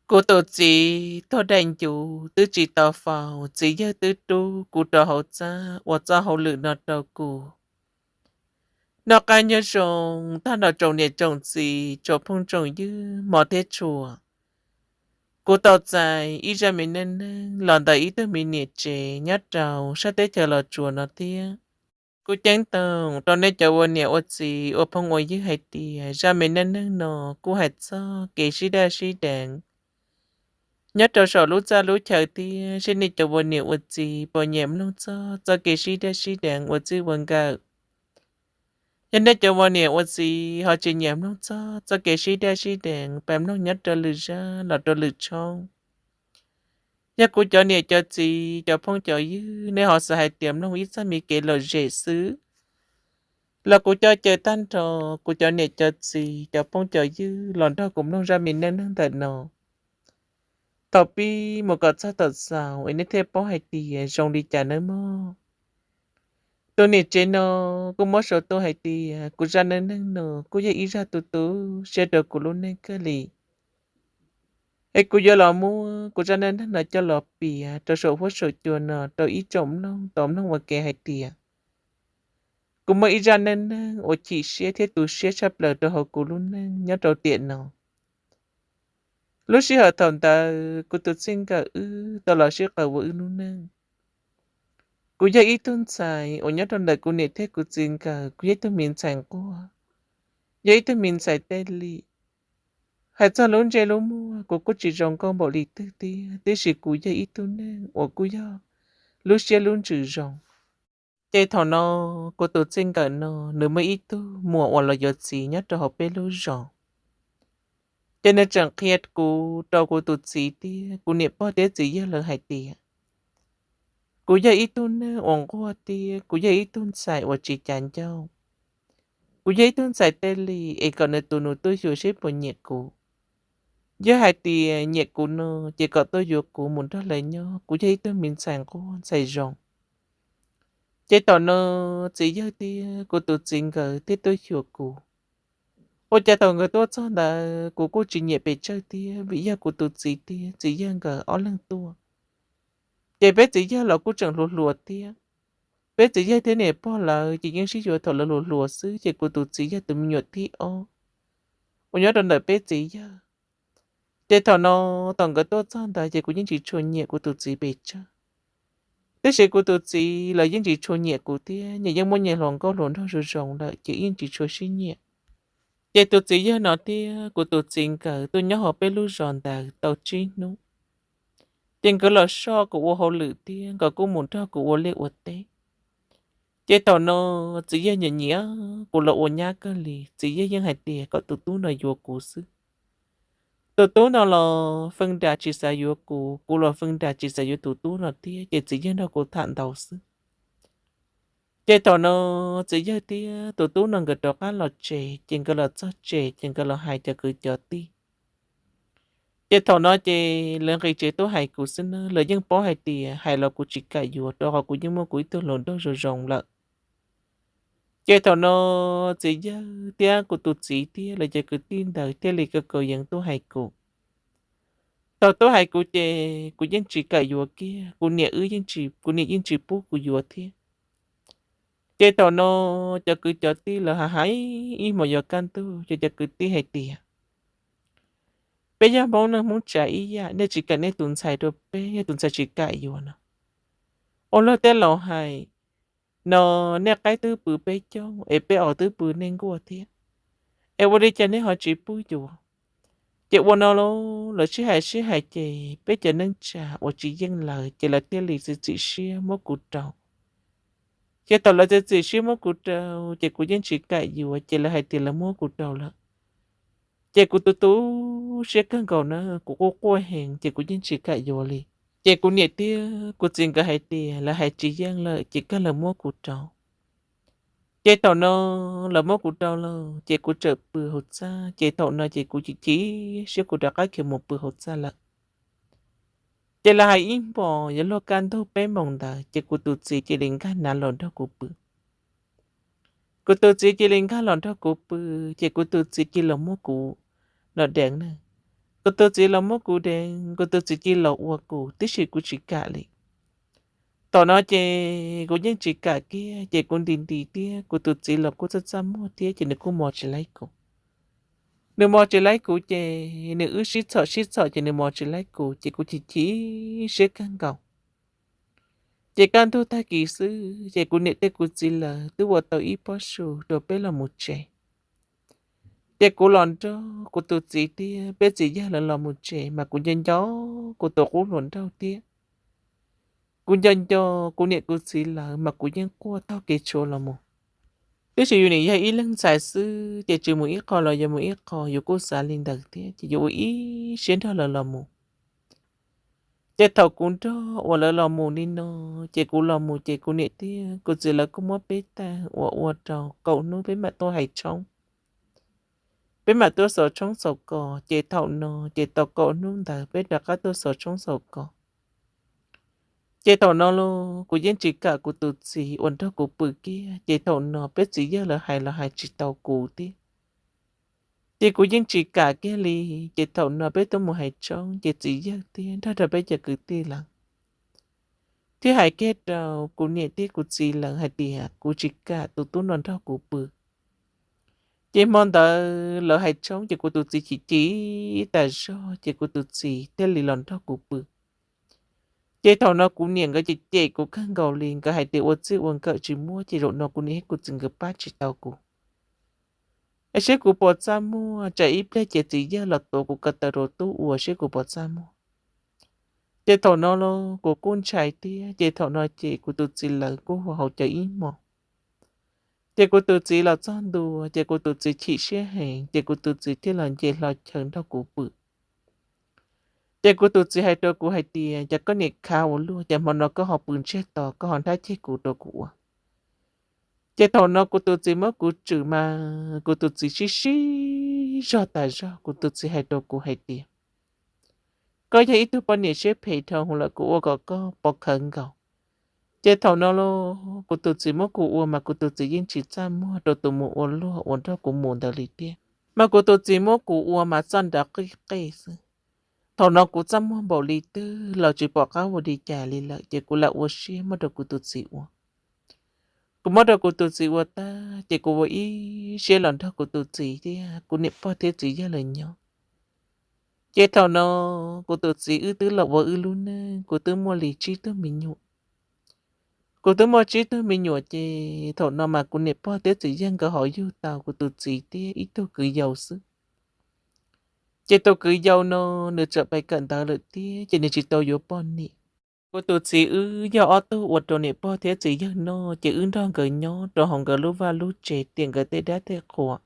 Kuv tus txiv tuag dai ncuv twb tsis tau faus, txiv yawg twb rub kuv rau hauv txaj ua txoj hauj lwm no rau kuv. Noj qab nyob zoo tag nrho tsoom niam tsoom txiv, tsoom phooj tsoom ywg hmov thiab tshua. Kuv tau txais ib zaj me neej neeg los ntawm ib tug me niam tsev nyob rau sab teb chaws Los Tsuas no thiab. Kuv ceeb toom rau nej cov ua niam ua txiv ua phooj ua ywg hais tias zaj me neej neeg no kuj hais txog kev sib daj sib deev nyob rau saum lub txaj lub chaw thiab, seb nej cov ua niam ua txiv puas nyiam mloog txog txoj kev sib daj sib deev ua txij ua nkawm. Yog nej cov ua niam ua txiv ho tsis nyiam mloog txog txoj kev sib daj sib deev, pab mloog nyob rau lwm zaj los rau lwm tshoob. Yog kuv cov niam cov txiv cov phooj cov ywg nej ho xav hais tias mloog ib txoj me kev lom zem xwb los kuv coj caw tag nrho kuv cov niam cov txiv cov phooj cov ywg los nrog kuv mloog zaj me neej neeg ntawm no. Thaum pib mus kom txog thaum xaus es nej thiaj paub hais tias zoo li cas nawb mog. Tus niam tsev no kuj muab sau tuaj hais tias kuv zaj neej neeg no kuj yog ib zaj tu tu siab rau kuv lub neej kawg li. Es kuv yuav los muab kuv zaj neej neeg no coj los piav rau saum huab saum cua no rau ib tsoom mloog tau mloog ua ke hais tias kuv muaj ib zaj neej neeg uas chim siab thiab tu siab tshaj plaws rau hauv kuv lub neej nyob rau tiam no. Lub sij hawm thaum ntawd kuv tus txij nkawm wb tau los sib qawm ua wb lub neej. Kuv yog ib tug ntxhais uas nyob rau ntawm kuv niam thiab kuv txiv nkawd, kuv yog ib tug me ntxhais nquag, yog ib tug me ntxhais tej li. Hais txog lub ntsej lub muag kuv kuj tsis zoo nkauj npaum li twg thiab, tiam sis kuv yog ib tug neeg uas kuj yog lub siab lub ntsws zoo. Ces thaum no kuv tus txij nkawm no nws muaj ib tug muam uas los yuav txiv nyob rau hauv peb lub zos. Ces nws tseem qhia kuv rau kuv tus txiv thiab kuv niam pog thiab txiv yawg lawv hais tias kuv yog ib tug neeg uas nquag thiab kuv yog ib tug ntxhais uas tsis cav ncauj. Kuv yog ib tug ntxhais tej li es kom nws tus nus tuaj xyuas seb puas nyiam kuv. Yog hais tias nyiam kuv no ces kom tuaj yuav kuv mus nrog lawv nyob, kuv yog ib tug me ntxhais nquag ntxhais zoo. Ces thaum no txiv yawg thiab kuv tus txiv nkawd thiaj tuaj xyuas kuv. Ua cas thaum nkawd tuaj txog ntawd kuv kuj tsis nyiam pes tsawg thiab vim yog kuv tus txiv thiab txiv yawg nkawd ob leeg tuaj. Ces peb txiv yawg los kuj tseem hluas hluas thiab. Peb txiv yawg thiab niam pog lawv ces yeej sib yuav thaum lawv hluas hluas xwb, ces kuv tus txiv yog tus me nyuam thib ob uas nyob rau ntawm peb txiv yawg. Ces thaum no thaum nkawd tuaj txog ntawd ces kuv yeej tsis tshua nyiam kuv tus txiv pes tsawg. Tiam sis kuv tus txiv los yeej tsis tshua nyiam kuv thiab, nyias yeej muaj nyias hluas nkauj hluas nraug zoo zoo lawm ces yeej tsis tshua sib nyiam. Ces tus txiv yawg no thiab kuv tus txiv nkawd tuaj nyob hauv peb lub zos ntawd tau tsib hnub. Ces nkawd los soj kuv ua hauj lwm thiab nkawd kuj mus nrog kuv ua liaj ua teb. Ces thaum no txiv yawg nyiam nyiam kuv los ua nyab kawg li, txiv yawg yeej hais tias kom tus tub no yuav kuv xwb. Tus tub no los feej nra tsis xav yuav kuv, kuv los feej nra tsis xav yuav tus tub no thiab, ces txiv yawg nrog kuv tham ntau xwb. Ces thaum no txiv yawg thiab tus tub no nkawd rov qab los tsev, ces nkawd los txog tsev ces nkawd los hais cov kwv cov tij. Ces thaum no ces lawv nqis tsev tuaj hais kuv xwb na, lawv yeej paub hais tias hais los kuv tsis kam yuav rau qhov kuv yeej muaj kuv ib tug hluas nraug zoo zoo lawm. Ces thaum no txiv yawg thiab kuv tus txiv thiab lawv cov kwv tij ntawd thiaj li kaw kaus yeev tuaj hais kuv. Thaum tuaj hais kuv ces kuv yeej tsis kam yuav kiag, kuv niam wb yeej tsis, kuv niam yeej tsis pub kuv yuav thiab. Ces thaum no cov kwv cov tij lawv hais hais ib hmos yuav kaj ntug, ces cov kwv tij hais tias, peb yog Hmoob neej Hmoob tsav ib yam, nej tsis kam nej tus ntxhais rau peb, yog tus ntxhais tsis kam yuav no. Ua luag tej laus hais no, nej qaib twb pw peb cooj es peb os twb pw nej nkuaj thiab, es ua li cas nej ho tsis pub yuav? Ces ua no lauj, lawv sib hais sib hais ces peb cov neej tsa uas tsis yeej lawv ces lawv thiaj li txiav txim siab muab kuv rau. Ces thaum lawv txiav txim siab muab kuv rau ces kuv yeej tsis kam yuav ces lawv hais tias lawv muab kuv rau lawm. Ces kuv tu tu siab kawg nkaus na, kuv quaj quaj heev ces kuv yeej tsis kam yuav li. Ces kuv niam thiab kuv txiv nkawd hais tias lawv hais tsis yeej lawm ces kawg lawv muab kuv rau. Ces thaum no lawv muab kuv rau lawm ces kuv txawm pw hauv txaj, ces thaum no ces kuv chim chim siab kuv rov qab khiav mus pw hauv txaj lawm. Ces lawv hais ib hmos yuav luag kaj ntug peb moos ntawd ces kuv tus txiv cia li nkag nav los nrog kuv pw. Kuv tus txiv cia li nkag los nrog kuv pw, ces kuv tus txiv cia li los muab kuv no deev na. Kuv tus txiv los muab kuv deev, kuv tus txiv cia li los ua kuv tib si, kuv tsis kam li. Thaum no ces kuv yeej tsis kam kiag, ces kuv nti nti thiab, kuv tus txiv los kuj txaj txaj muag thiab, ces nws kuj mos tsis laib kuv. Nws mos tsis laib kuv ces nws wb sib txhom sib txhom ces nws mos tsis laib kuv, ces kuv chim chim siab kawg nkaus. Ces kaj ntug tag kis xwb ces kuv niam thiab kuv txiv lawv twb ua tau ib pob su rau peb los mus tsev. Ces kuv los nrog kuv tus txiv thiab peb txiv yawg lawv los mus tsev, mas kuv nco nco kuv tus qub hluas nraug thiab. Kuv nco nco kuv niam kuv txiv lawv, mas kuv yeej quaj taug kev tshuav los mus. Tiam sis yus nim yog ib leeg ntxhais xwb ces tsis mus ib qho los yuav mus ib qho, yus kuj xav li ntawd thiab, ces yuav ua ib siab nrog lawv los mus. Ces thaum kuv nrog uas lawv los mus li no, ces kuv los mus ces kuv niam thiab kuv txiv lawv kuj muab peb tag uas ua rau kaum hnub peb mam tuaj hais tshoob. Peb mam tuaj xauv tshoob xauv kos, ces thaum no ces tau kaum hnub ntawd peb rov qab tuaj xauv tshoob xauv kos. Ces thaum no los kuv yeej tsis kam kuv tus txiv uas nrog kuv pw kiag, ces thaum no peb txiv yawg lawv hais los hais tsis tau kuv thiab. Ces kuv yeej tsis kam kiag li. Ces thaum no peb tuaj mus hais tshoob, ces txiv yawg thiab nrog rau peb cov kwv tij lawv thiab hais kiag rau kuv niam thiab kuv txiv lawv hais tias kuv tsis kam tus tub no nrog kuv pw. Ces hmo ntawd lawv hais tshoob ces kuv tus txiv chim chim tas zog, ces kuv tus txiv thiaj li los nrog kuv pw. Ces thaum no kuv niam nkawd cem cem kuv kawg nkaus li, nkawd hais tias ua txij ua nkawm tsis muab, ces zaum no kuv niam thiab kuv txiv nkawd pab tsis tau kuv. Es seb kuv puas txaj muag, tsam ib pliag ces txiv yawg los tuav kuv ko taw rau tub ua, seb kuv puas txaj muag. Ces thaum no los kuv kuj ntshai thiab, ces thaum no ces kuv tus txiv lawv kuj hu hauv cov ib hmos. Ces kuv tus txiv los txog ntua, ces kuv tus txiv chim siab heev, ces kuv tus txiv thiaj los nce hlo chaw nrog kuv pw. Ces kuv tus txiv hais rau kuv hais tias, cas koj niam khav ua luaj, cas hmo no koj ho pw ntsiag to, koj ho nrhab ceg kuv rau kuv ua. Ces thaum no kuv tus txiv muab kuv tswm mas kuv tus txiv sib sib zog tas zog, kuv tus txiv hais rau kuv hais tias, koj yog ib tug poj niam siab phem dhau hwv lawm, kuv ua kom koj pov khawv nkaus. Ces thaum no los kuv tus txiv muab kuv ua mas kuv tus txiv yeej tsis txaj muag rau tus mus ua luag uas nrog kuv mus ntawd li thiab. Mas kuv tus txiv muab kuv ua mas txoj nrad qij qej xwb. Thaum no kuv txaj muag npaum li twg los tsis pom qab ua li cas li lawm, ces kuv lam ua siab muab rau kuv tus txiv ua. Kuv muab rau kuv tus txiv ua tag, ces kuv ua ib siab los nrog kuv tus txiv thiab kuv niam pog thiab txiv yawg lawv nyob. Ces thaum no kuv tus txiv wb twb los ua wb lub neej, kuv twb muaj li tsib tug me nyuam. Kuv twb muaj tsib tug me nyuam, ces thaum no mas kuv niam pog thiab txiv yawg nkawd ho yug tau kuv tus txiv thiab ib tug kwv yau xwb. Ces tus kwv yau no nws txawm pais kawm ntawv lawm thiab, ces nws tsis tau yuav poj niam. Kuv tus txiv wb yog ob tug ua rau niam pog thiab txiv yawg noj, ces wb nrog nkawd nyob rau hauv nkawd lub vaj lub tsev, tiam nkawd tej dab tej qhua.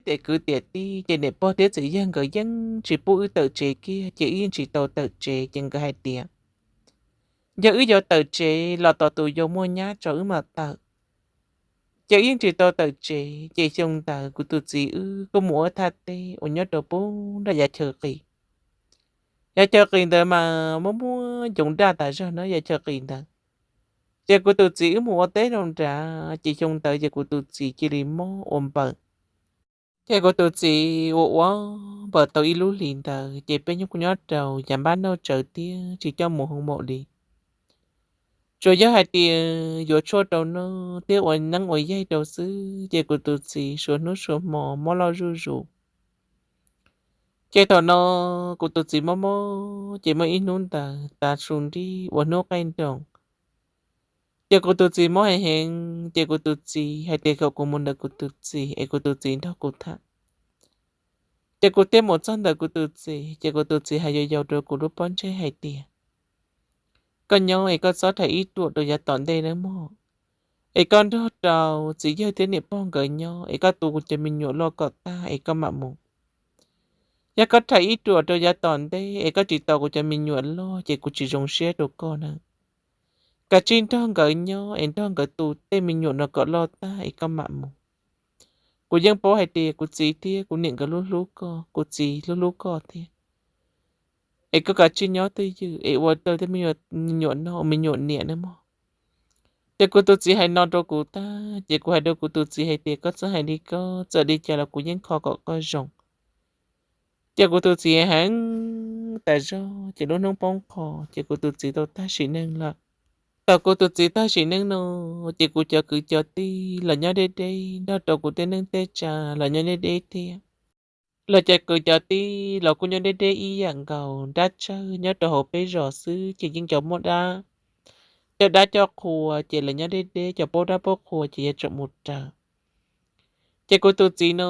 Tiam kwv tiam tij, ces niam pog thiab txiv yawg nkawd yeej tsis pub wb tawm tsev kiag, ces wb yeej tsis tau tawm tsev, ces nkawd hais tias, yog wb yuav tawm tsev los tos tus yau muaj nyab tso wb mam tawm. Ces wb yeej tsis tau tawm tsev, ces xyoo ntawd kuv tus txiv wb kuj mus ua thaj teb uas nyob rau pub nram yav chaw qis. Yav chaw qis ntawd mas muaj muaj ncoov daj tas zog na yav chaw qis ntawd. Ces kuv tus txiv wb mus ua teb rau nrad, ces xyoo ntawd ces kuv tus txiv cia li mob ua npaws. Ces kuv tus txiv ua ua npaws tau ib lub hlis ntawd, ces peb nyob kuj nyob rau yav npab nauj tsawv thiab tsis coj mus hoo maum li. Tsuas yog hais tias yuav tshuaj rau noj thiab ua neeb ua yaig rau xwb, ces kuv tus txiv suav hnub suav hmo mob loj zuj zus. Ces thaum no kuv tus txiv mob mob, ces muaj ib hnub ntawd tav su nrig ua hnub qaij nroos, ces kuv tus txiv mob heev heev, ces kuv tus txiv hais tias kom kuv mus ntawm kuv tus txiv es kuv tus txiv nrog kuv tham. Ces kuv thiaj mus txog ntawm kuv tus txiv, ces kuv tus txiv hais yau yau rau kuv lub pob ntseg hais tias, koj nyob es koj txhob rhais ib ruam rau yav tom ntej nawb mog, es koj nrog rau txiv yawg thiab niam pog nkawd nyob, es koj tu kuv cov me nyuam loj kom tag es koj mam mus. Yog koj rhais ib ruam rau yav tom ntej es koj tsis tos kuv cov me nyuam loj, ces kuv tsis zoo siab rau koj na. Kav tsij nrog nkawd nyob es nrog nkawd tu tej me nyuam no kom loj tag es koj mam mus. Kuv yeej paub hais tias kuv txiv thiab kuv niam nkawd hlub hlub koj, kuv txiv hlub hlub koj thiab. Es koj kav tsij nyob twj ywm es ua rau tej me nyuam no ua me nyuam niam nawb mog. Ces kuv tus txiv hais no rau kuv tag, ces kuv hais rau kuv tus txiv hais tias, koj txhob hais li ko, txawm li cas los kuv yeej kho kom koj zoo. Ces kuv tus txiv heev tas zog ces lub hnub poob qho ces kuv tus txiv tau tag sim neej lawm. Thaum kuv tus txiv tag sim neej no ces kuv cov kwv cov tij los nyob deb deb, nrog rau kuv tej neej tej tsa los nyob deb deb thiab. Los cov kwv cov tij los kuj nyob deb deb ib yam nkaus, dab tsawg nyob rau hauv peb zos xwb ces yeej cov muaj dab, cov dab cov qhua ces lawv nyob deb deb, cov paub dab paub qhua ces yuav tsum mus raws. Ces kuv tus txiv no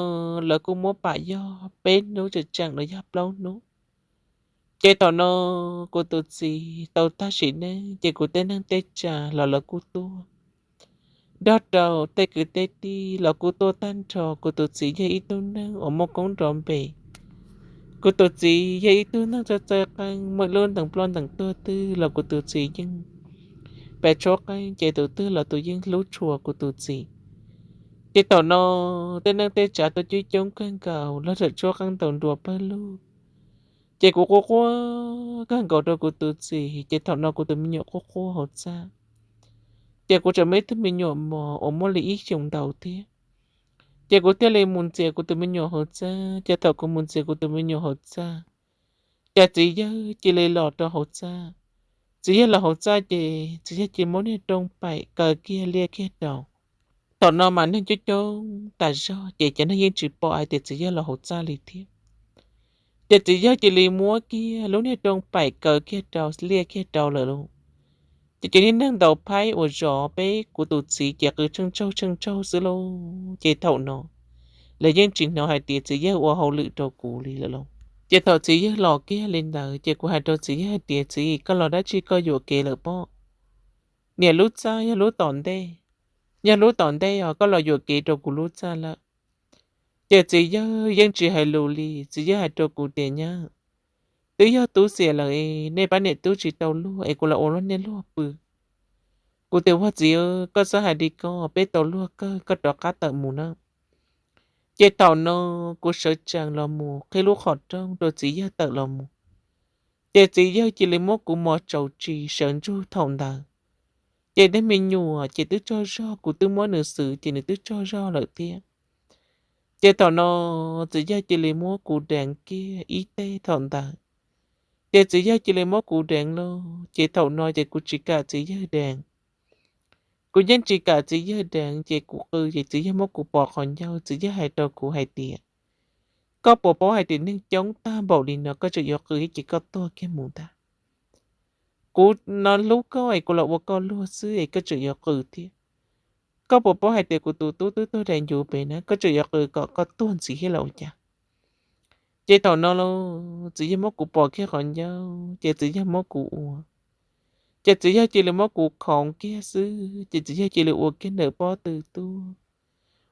lawv kuj muab pam yog peb hnub tseem tseem los yog plaub hnub. Ces thaum no kuv tus txiv tau tag sim neej ces kuv tej neej tej tsa los lawv kuj tuaj nrog rau tej kwv tej tij los kuj tuaj tag nrho. Kuv tus txiv yog ib tug neeg uas muaj koob nrov npe. Kuv tus txiv yog ib tug neeg txawj txawj qeej, muaj ib lub ntees ploj ntees tuag twg los kuv tus txiv yeej pab tshuab qeej, ces tus twg los tus yeej hlub tshua kuv tus txiv. Ces thaum no tej neej tej tsav tuaj coob coob kawg nkaus, lawv txawm tshuab qeej ntaus nruas pawg lug. Ces kuv quaj quaj kawg nkaus rau kuv tus txiv, ces thaum no kuv tus me nyuam quaj quaj hauv txaj. Ces kuv tseem muaj ib tug me nyuam mos uas muaj li ib xyoos ntau thiab. Ces kuv thiaj li mus ntxias kuv tus me nyuam hauv txaj, ces thaum kuv mus ntxias kuv tus me nyuam hauv txaj, ces txiv yawg cia li los rau hauv txaj. Txiv yawg los hauv txaj ces txiv yawg cia li muab niag rooj paim kaw kiag liaj kiag rau. Thaum no mas neeg coob coob tas zog ces cov neeg yeej tsis pom hais tias txiv yawg los hauv txaj li thiab. Ces txiv yawg cia li muab kiag lub niag rooj paim kaw kiag rau liaj kiag rau lawm lauj. Ces cov niag neeg ntaus phaib uas zov peb kuv tus txiv ces qw tsheej tsaug tsheej tsaug xwb lauj. Ces thaum no lawv yeej tsis hnov hais tias txiv yawg ua hauj lwm rau kuv li lawm lauj. Ces thaum txiv yawg los kiag li ntawd ces kuv hais rau txiv yawg hais tias, Txiv, koj los dab tsi koj yuam kev lawm pob? Niam lub txaj yog lub tom ntej, yog lub tom ntej os, koj los yuam kev rau kuv lub txaj lawm. Ces txiv yawg yeej tsis hais lus li, txiv yawg hais rau kuv tias, Nyab, twb yog tub xiam lawm, nej pab niam tub tsis tau luag es kuv los ua luag niaj luag pw. Kuv tias, Ua txiv, koj txhob hais li ko, peb tau luag kawg, koj rov qab tawm mus na. Ces thaum no kuv sawv tsees los mus qhib lub qhov rooj rau txiv yawg tawm los mus. Ces txiv yawg cia li muab kuv mos tsaus tsis sawv ntsug thaum ntawd. Ces tej me nyuam ces twb tsaug zog, kuv twb muab nws xwm ces nws twb tsaug zog lawm thiab. Ces thaum no txiv yawg cia li muab kuv deev kiag ib teg thaum ntawd. Ces txiv yawg cia li muab kuv deev lauj, ces thaum no ces kuv tsis kam txiv yawg deev. Kuv yeej tsis kam txiv yawg deev, ces kuv qw ces txiv yawg muab kuv pov qhov ncauj, txiv yawg hais rau kuv hais tias, Koj puas paub hais tias neeg coob tag npaum li no koj tseem yuav qw thiab ces koj tuag kiag mus ntag. Kuv no hlub koj es kuv los ua koj luag xwb es koj tseem yuav qw thiab. Koj puas paub hais tias kuv tus tub twb tuag dai ncuv pem na, koj tseem yuav qw kom koj tuag ntxiv thiab los ua cas? Ces thaum no los txiv yawg muab kuv pov kiag qhov ncauj ces txiv yawg muab kuv ua, ces txiv yawg cia li muab kuv khoov kiag xwb ces txiv yawg cia li ua kiag ntawm pob tw tuaj.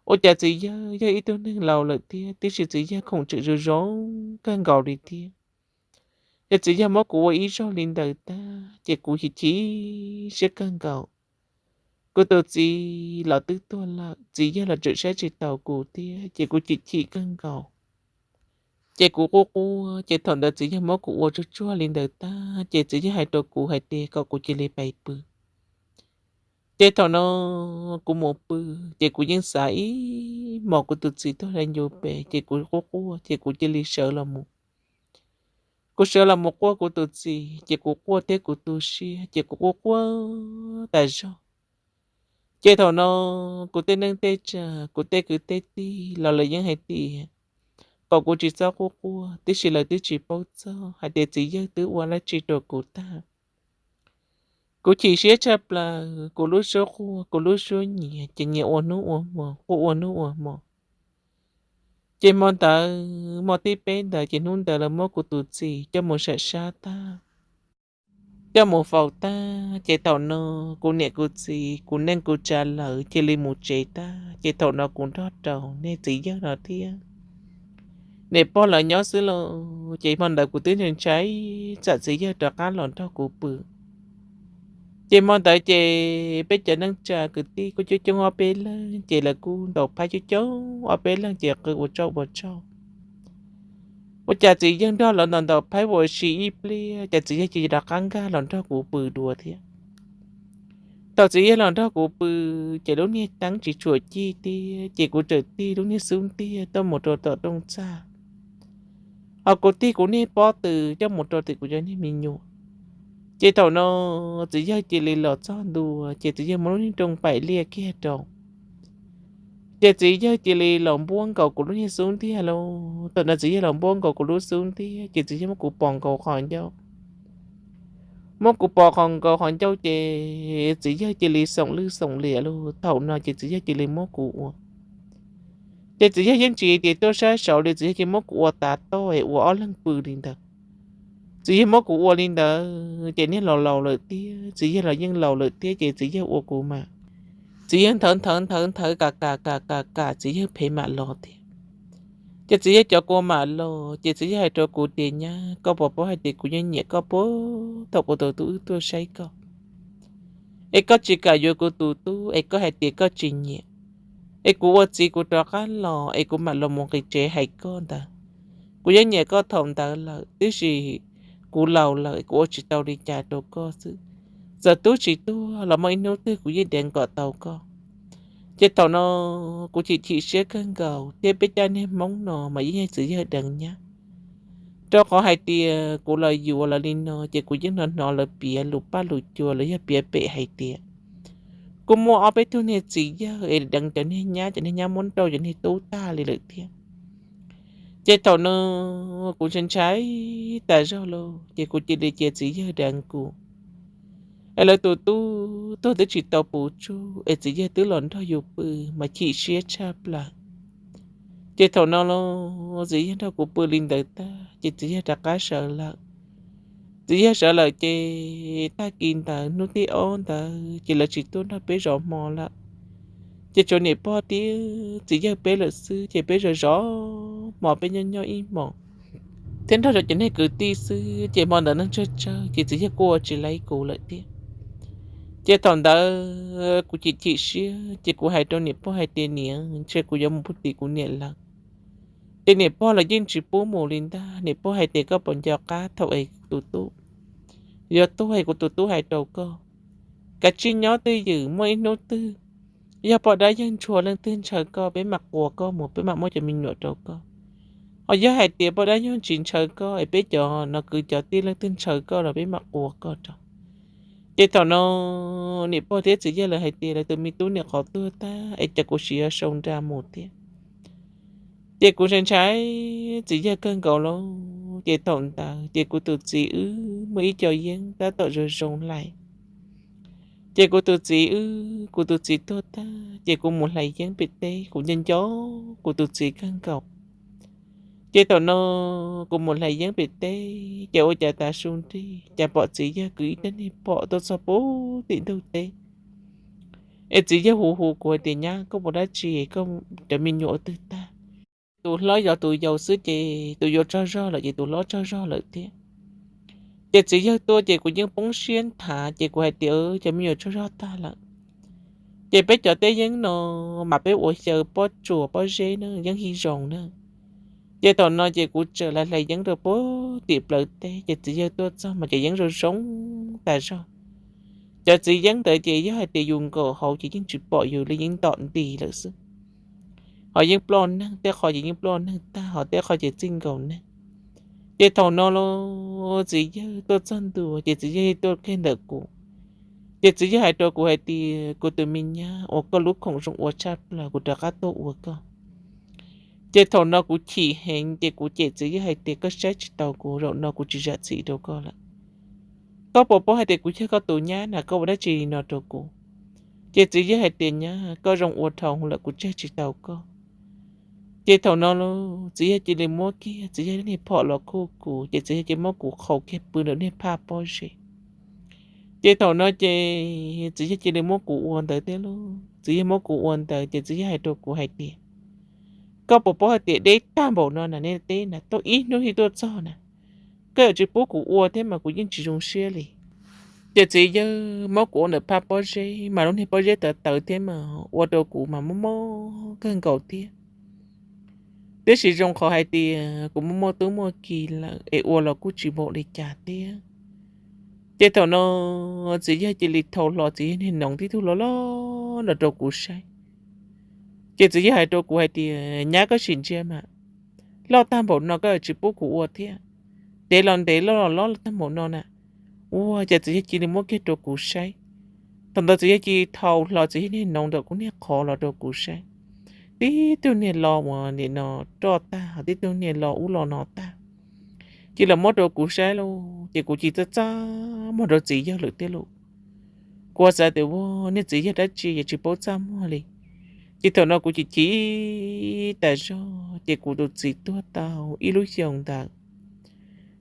Ua cas txiv yawg yog ib tug neeg laus lawm thiab, tiam sis txiv yawg khoom tseem zoo zoo kawg nkaus li thiab. Ces txiv yawg muab kuv ua ib zaug li ntawd tag ces kuv chim chim siab kawg nkaus. Kuv tus txiv los twb tuag lawm, txiv yawg los tseem saib tsis taus kuv thiab ces kuv chim chim kawg nkaus. Ces kuv quaj quaj, ces thaum ntawd txiv yawg muab kuv ua tsuag tsuag li ntawd tag ces txiv yawg hais rau kuv hais tias kom kuv cia li pais pw. Ces thaum no kuv mus pw, ces kuv yeej xav ib hmos kuv tus txiv tuag dai ncuv pem ces kuv quaj quaj ces kuv cia li sawv los mus. Kuv sawv los mus quaj kuv tus txiv ces kuv quaj thiab kuv tu siab ces kuv quaj quaj tas zog. Ces thaum no kuv tej neej tej tsa, kuv tej kwv tej tij los lawv yeej hais tias kom kuv tsis txhob quaj quaj, tiam sis lawv twb tsis paub txog hais tias txiv yawg twb ua dab tsi rau kuv tag. Kuv chim siab tshaj plaws, kuv lub suab quaj kuv lub suab nyiav ces nyiav ua hnub ua hmo, quaj ua hnub ua hmo. Ces hmo ntawd, hmo thib peb ntawd ces hnub ntawd lawv muab kuv tus txiv coj mus sam sab tag, coj mus faus tag. Ces thaum no kuv niam kuv txiv, kuv neej kuv tsa lawv cia li mus tsev tag, ces thaum no kuv nrog rau niag txiv yawg no thiab niam pog lawv nyob xwb lauj. Ces hmo ntawd kuv twb ntshai ntshai tsam txiv yawg rov qab los nrog kuv pw. Ces hmo ntawd ces peb cov neej tsa kwv tij kuj coob coob ob peb leeg, ces lawv kuj ntaus phaib coob coob ob peb leeg ces qw ua tsaug ua tsaug. Ua cas txiv yawg nrog lawv ntaus ntaus phaib ua si ib pliag, cas txiv yawg cia li rov qab nkag los nrog kuv pw dua thiab. Thaum txiv yawg los nrog kuv pw, ces lub niag teeb tsis tshua cig thiab, ces kuv txawm tig lub niag xub ntiag tuaj mus rau tom rooj txaj. Ho kuv tig kuv niag pob tw coj mus rau tim kuv cov niag me nyuam. Ces thaum no txiv yawg cia li los txog ntua ces txiv yawg muab lub niag rooj paim liaj kiag rau. Ces txiv yawg cia li los npuab nkaus kuv lub niag xub ntiag lauj. Thaum no txiv yawg los npuab nkaus kuv lub xub ntiag ces txiv yawg muab kuv pos nkaus qhov ncauj. Muab kuv pos qhov nkaus qhov ncauj ces txiv yawg cia li xoom lwj xoom liam lauj. Thaum no ces txiv yawg cia li muab kuv ua. Ces txiv yawg yeej tsis tias tuaj sab saud li, txiv yawg cia li muab kuv ua tav toj es ua ob leeg pw li ntawd. Txiv yawg muab kuv ua li ntawd ces niag laus laus lawm thiab, txiv yawg los yeej laus lawm thiab ces txiv yawg ua kuv mas, txiv yawg nthawv nthawv nthawv nthawv kam kam kam kam kam txiv yawg phev mam los thiab. Ces txiv yawg cov kua mam los ces txiv yawg hais rau kuv tias, Nyab, koj puas paub hais tias kuv yeej nyiam koj puag thaum kuv tus tub wb tuaj saib koj, es koj tsis kam yuav kuv tus tub es koj hais tias koj tsis nyiam. Es kuv ua txiv kuv rov qab los es kuv mam los mus nqis tsev hais koj ntawd. Kuv yeej nyiam koj thaum ntawd lawm, tiam sis kuv laus lawm kuv ua tsis tau li cas rau koj xwb. Txawm tub tsis tuag los muaj ib hnub twg kuv yeej deev kom tau koj. Ces thaum no kuv chim chim siab kawg nkaus thiab, peb cov niag Hmoob no mas yeej yog txiv yawg deev nyab. Rau qhov hais tias kuv los yuav lawv li no ces kuv yeej hnov hnov lawv piav lus paj lus cua los yog piav pem hais tias kuj muaj ob peb tug niag txiv yawg es deev cov niag nyab, cov niag nyab muab nrauj cov niag tub tag li lawm thiab. Ces thaum no kuv ntshai ntshai tas zog lauj, ces kuv cia li cia txiv yawg deev kuv. Es lawv tus tub tuag twb tsis tau puv tsuj es txiv yawg twb los nrog yus pw mas chim siab tshaj plaws. Ces thaum no los txiv yawg nrog kuv pw li ntawd tag ces txiv yawg rov qab sawv lawm. Txiv yawg sawv lawm ces tag kis ntawd hnub thib ob ntawd ces lawv tsis tuaj nrog peb zov hmo lawm. Ces tshuav niam pog thiab txiv yawg peb lawm xwb ces peb zov zov hmo peb nyob nyob ib hmos thiab nrog rau cov niag kwv tij xwb ces hmo ntawd neeg tsawg tsawg ces txiv yawg kuj ua tsis laib kuv lawm thiab. Ces thaum ntawd kuv chim chim siab ces kuv hais rau niam pog hais tias, Niam, ntshe kuv yuav mus pw tim kuv niam lawv. Ces niam pog los yeej tsis pub mus li ntag. Niam pog hais tias, Koj puas nco qab thaum es kuv tus tub yuav tuag es kuv tus tub hais rau koj, kav tsij nyob twj ywm, muaj ib hnub twg yog poj dab yawg ntshua leej twg ntshaw koj peb mam quas koj mus, peb mam muab cov me nyuam rau koj. Ho yog hais tias poj dab yawg tsis ntshaw koj es peb cov no kwv cov tij leej twg ntshaw koj los peb mam quas koj rau. Ces thaum no niam pog thiab txiv yawg lawv hais tias lawv tus me tub niam qhuav tuag tag es cov kuv sim yuav sau nra mus thiab. Ces kuv ntshai ntshai txiv yawg kawg nkaus lauj. Ces thaum ntawd ces kuv tus txiv wb muaj ib co yeeb tab tom zoo zoo hlais. Ces kuv tus txiv wb, kuv tus txiv tuag tag ces kuv mus hlais yeeb pem teb, kuv nco nco kuv tus txiv kawg nkaus. Ces thaum no kuv mus hlais yeeb pem teb ces ua cas tas su nrig cas pom txiv yawg kwv ib tug niag phom tuaj txog puag tim ntug teb. Es txiv yawg hu hu kuv hais tias, Nyab, koj puas dab tsi, koj cov me nyuam ua twg tag? Tus hlob yog tus yau xwb ces tus yau tsaug zog lawm ces tus hlob tsaug zog lawm thiab. Ces txiv yawg tuaj ces kuv yeej poob siab nthav ces kuv hais tias, Cov me nyuam tsaug zog tag lawm. Ces peb cov teb yeeb no mas peb ua xyaw pob tsuas pob zeb na, yeeb hij zoo na. Ces thaum no ces kuv txawm hlais yeeb rau puag tim plawv teb ces txiv yawg tuaj txog mas cov yeeb zoo zoo tas zog. Cov txiv yeeb ntawd ces yog hais tias yus nkaum hauv ces yeej tsis pom yus li, yeej ntom nti lawm xwb. Ho yeej ploj neeg, tej qho ces yeej ploj neeg tag, ho tej qho ces txij nkaus neeg. Ces thaum no los txiv yawg tuaj txog ntua ces txiv yawg tuaj kiag ntawm kuv. Ces txiv yawg hais rau kuv hais tias, Kuv tus me nyab, ua koj lub khoom zoo ua tshaj plaws, kuv rov qab tuaj ua koj. Ces thaum no kuv chim heev ces kuv cem txiv yawg hais tias, Koj saib tsis taus kuv, zaum no kuv tsis zam txim rau koj lawm. Koj puas paub hais tias kuv yog koj tus nyab na, koj ua dab tsi li no rau kuv? Ces txiv yawg hais tias, Nyab, koj zoo ua dhau lawm, kuv tseg tsis tau koj. Ces thaum no los txiv yawg cia li muab kiag txiv yawg niag phom los khuj kuv, ces txiv yawg cia li muab kuv qhau kiag pw ntawm niag phaj pob zeb. Ces thaum no ces txiv yawg cia li muab kuv ua ntawd thiab lauj. Txiv yawg muab kuv ua ntawd ces txiv yawg hais rau kuv hais tias, Koj puas paub hais tias deb tag npaum no na, nej teb na, tuaj ib hnub thiaj tuaj txog na, koj yuav tsis pub kuv ua thiab mas kuv yeej tsis zoo siab li. Ces txiv yawg muab kuv ua ntawm phaj pob zeb mas lub niag pob zeb tawv tawv thiab mas ua rau kuv mas mob mob kawg nkaus thiab. Tiam sis zoo qhov hais tias kuv muaj muaj tub muaj ki lawm es ua los kuj tsis npaum li cas thiab. Ces thaum no txiv yawg cia li thau hlo txiv yawg niag noov tib tug loj loj los rau kuv saib. Ces txiv yawg hais rau kuv hais tias, Nyab, koj sim ntsia mas, loj tag npaum no koj tsis pub kuv ua thiab. Ntev los ntev, loj los loj tag npaum no na. Ua cas txiv yawg cia li muab kiag rau kuv saib. Thaum ntawd txiv yawg cia li thau hlo txiv yawg niag noov ntawm kuv niag qhov los rau kuv saib. Tib tug niag lo uas nim no roj tag, tib tug niag lo ub lo no tag, cia li muab rau kuv saib lauj. Ces kuv cia li txaj txaj muag rau txiv yawg lawm thiab lauj. Kuv xav tias ua niag txiv yawg dab tsi es tsis paub txaj muag li. Ces thaum no kuv chim chim tas zog ces kuv tus txiv tuag tau ib lub xyoos ntawd.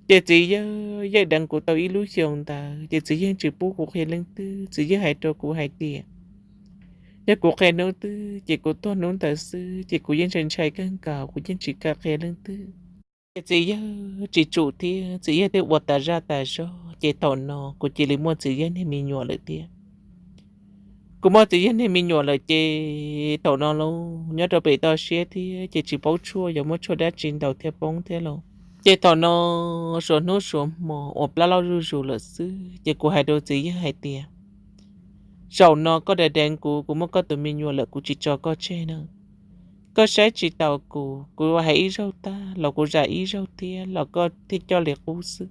Ces txiv yawg yeej deev kuv tau ib lub xyoos ntawd ces txiv yawg tsis pub kuv qhia leej twg. Txiv yawg hais rau kuv hais tias yog kuv qhia hnub twg ces kuv tuag hnub ntawd xwb, ces kuv yeej ntshai ntshai kawg nkaus, kuv yeej tsis kam qhia leej twg. Ces txiv yawg tsis tsum thiab, txiv yawg thiaj ua tas zaj tas zog. Ces thaum no kuv cia li muaj txiv yawg niag me nyuam lawm thiab. Kuv muaj txiv yawg niag me nyuam lawm ces thaum no lauj, nyob rau pem toj siab thiab ces tsis paub tshuaj yuav muab tshuaj dab tsi ntaus thiaj poob thiab lauj. Ces thaum no suav hnub suav hmo uas plab loj zuj zus lawm xwb ces kuv hais rau txiv yawg hais tias, zaum no koj deev deev kuv, kuv muaj koj tus me nyuam lawm kuv tsis tso koj tseg na. Koj saib tsis taus kuv, kuv hais ib zaug tag los kuv zam ib zaug thiab los koj thiaj coj li qub xwb.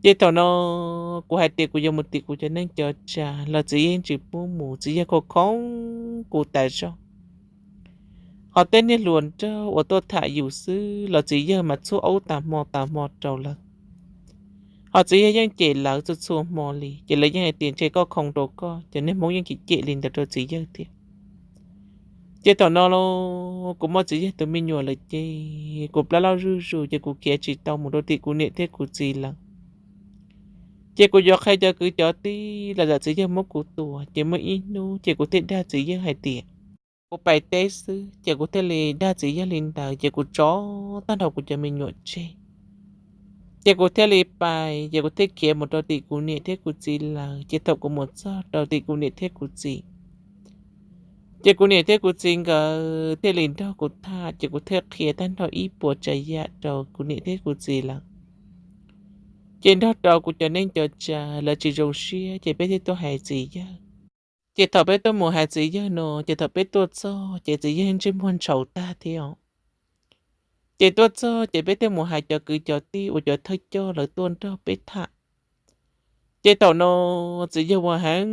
Ces thaum no kuv hais tias kuv yuav mus tim kuv cov neej cov tsav los txiv yawg tsis pub mus, txiv yawg khoov khoov kuv tas zog. Ho tej niag hluas nraug uas tuaj tham yus xwb los txiv yawg mas txhub aub tas hmo tas hmo rau lawv. Ho txiv yawg yeej cem lawv txhua txhua hmo li, ces lawv yeej hais tias ntshe koj khoo rau koj, cov niag Hmoob yeej cem cem li ntawd rau txiv yawg thiab. Ces thaum no los kuv muaj txiv yawg tus me nyuam lawm ces kuv plab loj zuj zus ces kuv khiav tsis tau mus rau tim kuv niam thiab kuv txiv lawm. Ces kuv yuav qhia cov kwv cov tij los yog txiv yawg muab kuv tua, ces muaj ib hnub ces kuv thiaj dag txiv yawg hais tias kuv pais teb xwb, ces kuv thiaj li dag txiv yawg li ntawd, ces kuv tso tag nrho kuv cov me nyuam tseg. Ces kuv thiaj li pais, ces kuv thiaj khiav mus rau tim kuv niam thiab kuv txiv lawm. Ces thaum kuv mus txog rau tim kuv niam thiab kuv txiv, ces kuv niam thiab kuv txiv nkawd thiaj li nrog kuv tham, ces kuv thiaj qhia tag nrho ib puas tsav yam rau kuv niam thiab kuv txiv lawm. Ces nrog rau kuv cov neej cov tsav lawv tsis zoo siab, ces peb thiaj tuaj hais txiv yawg. Ces thaum peb tuaj mus hais txiv yawg no, ces thaum peb tuaj txog ces txiv yawg ntsej muag ntshaus tag thiab os. Ces tuaj txog ces peb thiaj mus hais cov kwv cov tij uas cov thawj coj lawv tuaj nrog peb tham. Ces thaum no txiv yawg ua heev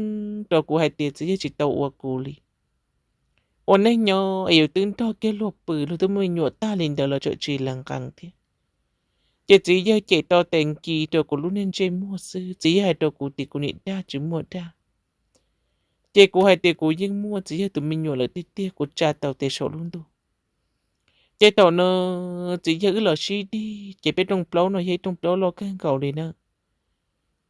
rau kuv hais tias txiv yawg tsis tau ua kuv li. Ua neej nyob es yus twb nrog kiag luag pw, luag twb muaj me nyuam tag li ntawd los tseem tsis lees nqees thiab. Ces txiv yawg cem tau tes nkis rau kuv lub niag ntsej muag xwb, txiv yawg hais rau kuv tias kuv niam dag tsis muaj dag. Ces kuv hais tias kuv yeej muaj txiv yawg tus me nyuam lawm tiag tiag, kuv tsa tau tes saum lub ntuj. Ces thaum no txiv yawg wb los sib dig, ces peb rooj plaub no yog ib rooj plaub loj kawg nkaus li na.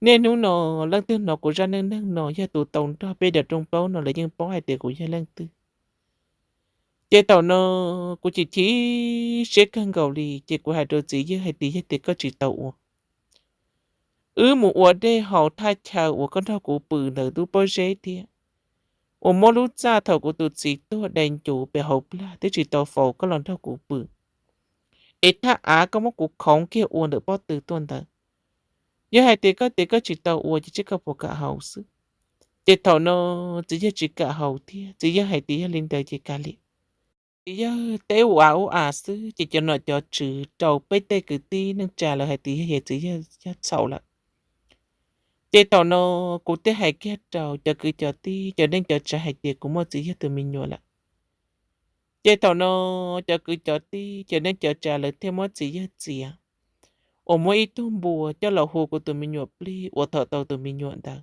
Niaj hnub no leej twg hnov kuv zaj neej neeg no yog tus tau nrog peb daim rooj plaub no lawv yeej paub hais tias kuv yog leej twg. Ces thaum no kuv chim chim siab kawg nkaus li, ces kuv hais rau txiv yawg hais tias yog tias koj tsis tau ua, wb mus ua dej haus thaj chaw uas koj nrog kuv pw ntawm lub pob zeb thiab, uas muab lub txaj thaum kuv tus txiv tuag dai ncuv pem hauv plag twb tsis tau faus koj los nrog kuv pw, es thaj av koj muab kuv khoov kiag ua ntawm pob tw tuaj ntawd. Yog hais tias koj tias koj tsis tau ua ces tsis koj puas kam haus xwb. Ces thaum no txiv yawg tsis kam haus thiab, txiv yawg hais tias yog li ntawd ces kav liam. Txiv yawg teb ua av ua av xwb, ces cov nom cov tswv rau peb tej kwv tij neej tsa lawv hais tias yog txiv yawg txhaum lawm. Ces thaum no kuv thiaj hais kiag rau cov kwv cov tij cov neej cov tsav hais tias kuv muaj txiv yawg tus me nyuam lawm. Ces thaum no cov kwv cov tij cov neej cov tsav lawv thiaj muab txiv yawg txiav, uas muab ib tug npua coj los hu kuv tus me nyuam plig uas tham tau tus me nyuam ntawd,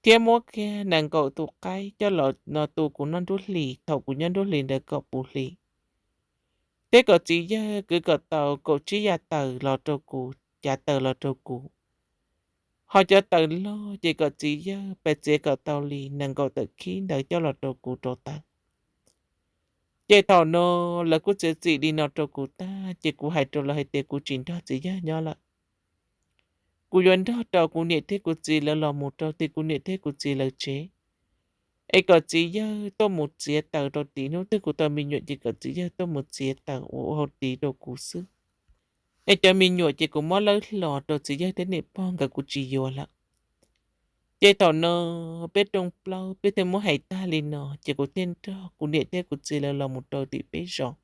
thiab muab kiag nees nkaum tus qaib coj los no tu kuv noj nruab hlis thaum kuv nyob nruab hlis ntawd kom puv hli, thiab kom txiv yawg kwv kom tau kaum tsib yav taws los rau kuv, cav taws los rau kuv. Ho cov taws loj ces kom txiv yawg pab txiav kom tau li nees nkaum tawm khib ntawd coj los rau kuv rauv taws. Ces thaum no lawv kuj txiav txim li no rau kuv tag, ces kuv hais rau lawv hais tias kuv tsis nrog txiv yawg nyob lawm. Kuv yuav nrog rau kuv niam thiab kuv txiv lawv los mus rau tim kuv niam thiab kuv txiv lawv tsev, es kom txiv yawg tuaj mus txiav taws rau tid. Hnub twg kuv tau me nyuam ces kom txiv yawg tuaj mus txiav taws ua ua hauv tid rau kuv xwb. Es cov me nyuam ces kuv muab lawb hlo rau txiv yawg thiab niam pog nkawd, kuv tsis yuav lawm. Ces thaum no peb rooj plaub peb thiaj muab hais tag li no, ces kuv thiaj nrog kuv niam thiab kuv txiv lawv los mus rau tim peb zos.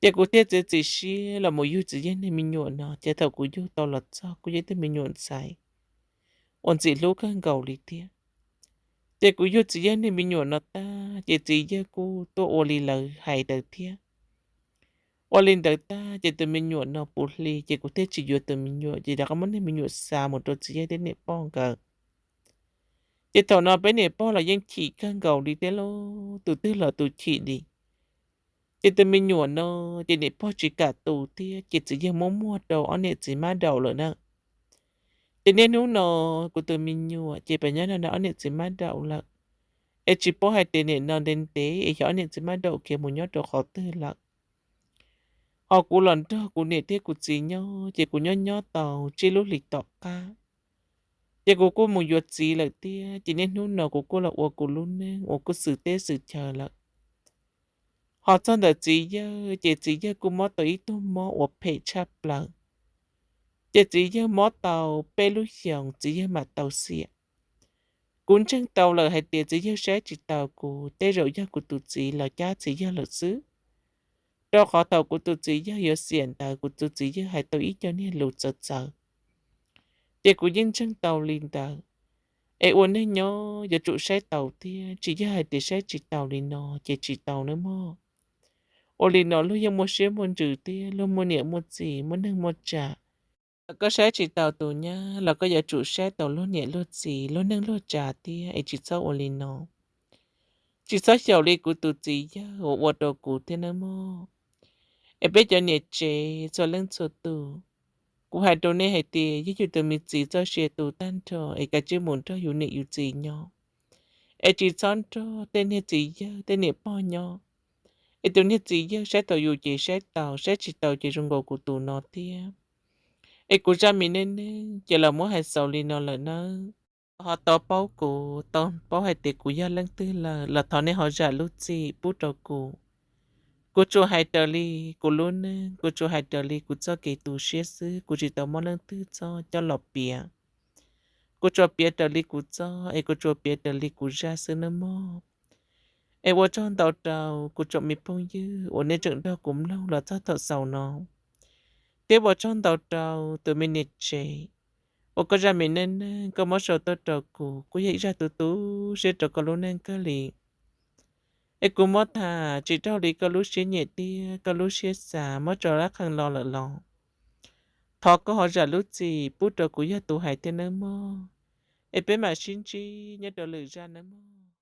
Ces kuv thiaj txiav txim siab los mus yug txiv yawg niag me nyuam no, ces thaum kuv yug tau los txog kuj yog ib tug me nyuam ntxhais uas ntxim hlub kawg nkaus li thiab. Ces kuv yug txiv yawg niag me nyuam no tag, ces txiv yawg kuj tuaj ua li lawv hais ntawd thiab. Ua li ntawd tag ces tus me nyuam no puv hli, ces kuv thiaj tsis yuav tus me nyuam, ces rov qab muab niag me nyuam xa mus rau txiv yawg thiab niam pog nkawd. Ces thaum no peb niam pog los yeej chim kawg nkaus li thiab lauj, tus twg los tus chim li. Ces tus me nyuam no ces niam pog tsis kam tu thiab, ces txiv yawg muab muag rau ob niam txiv mab daum lawm na. Ces niaj hnub no kuv tus me nyuam ces pem nyob nrog ob niam txiv mab daum lawm, es tsis paub hais tias nim no ntev ntev es xyov ob niam txiv mab daum khiav mus nyob rau qhov twg lawm. Ho kuv los nrog kuv niam thiab kuv txiv nyob, ces kuv nyob nyob tau tsib lub hlis tom qab, ces kuv kuj mus yuav txiv lawm thiab. Ces niaj hnub no kuv kuj los ua kuv lub neej uas kuj xwm teb xwm chaw lawm. Ho txog ntawm txiv yawg, ces txiv yawg kuj mob tau ib tug mob uas phem tshaj plaws. Ces txiv yawg mob tau peb lub xyoos txiv yawg mam tau xiam. Kuv ntseeg tau lawm hais tias txiv yawg saib tsis taus kuv, tej zaum yog kuv tus txiv los cab txiv yawg lawm xwb. Rau qhov thaum kuv tus txiv yawg yuav xiam ntawd, kuv tus txiv yawg hais tau ib co niag lus txawv txawv, ces kuv yeej ntseeg tau li ntawd. Es ua neeg nyob yuav tsum saib taus thiab, tsis yog hais tias saib tsis taus li no ces tsis tau nawb mog. Ua li no luag yeej muaj siab muaj ntsws thiab, luag muaj niam muaj txiv, muaj neej muaj tsa. Thaum koj saib tsis taus tus nyab los koj yuav tsum saib taus luag niam luag txiv, luag neej luag tsa thiab, es tsis txhob ua li no. Tsis txhob xyaum li kuv tus txiv yawg uas ua rau kuv thiab nawb mog. Es peb cov niam tsev txhua leej txhua tus, kuv hais rau nej hais tias yog yus tus me txiv txoj sia tu tag nrho es kav tsij mus nrog yus niam yus txiv nyob, es tsis txhob nrog tej niag txiv yawg tej niam pog nyob. Es tus niag txiv yawg saib taus yus ces saib taus, saib tsis taus ces zoo nkaus kuv tus no thiab. Es kuv zaj me neej neeg ces los muab hais xaus li no lawm nawb. Ho tau paub kuv, tau paub hais tias kuv yog leej twg lawm los thov nej ho zam lub txim pub rau kuv. Kuv tsuas hais raws li kuv lub neej, kuv tsuas hais raws li kuv txoj kev tu siab xwb, kuv tsis tau muab leej twg txoj coj los piav. Kuv tsuas piav raws li kuv txoj, es kuv tsuas piav raws li kuv zaj xwb nawb mog. Es ua tsaug ntau rau kuv tsoom me phooj ywg uas nej tseem nrog kuv mloog los txog thaum xaus no, thiab ua tsaug ntau rau tus me niam tsev uas koj zaj me neej neeg koj muab sau tuaj rau kuv, kuj yog ib zaj tu tu siab rau koj lub neej kawg li. Es kuv muab tham tsis raug li koj lub siab nyiam thiab koj lub siab xav muab tso lab qhee lo lawm los thov koj ho zam lub txim pub rau kuv yog tus hais thiab nawb mog. Es peb mam sib ntsib nyob rau lwm zaj nawb mog.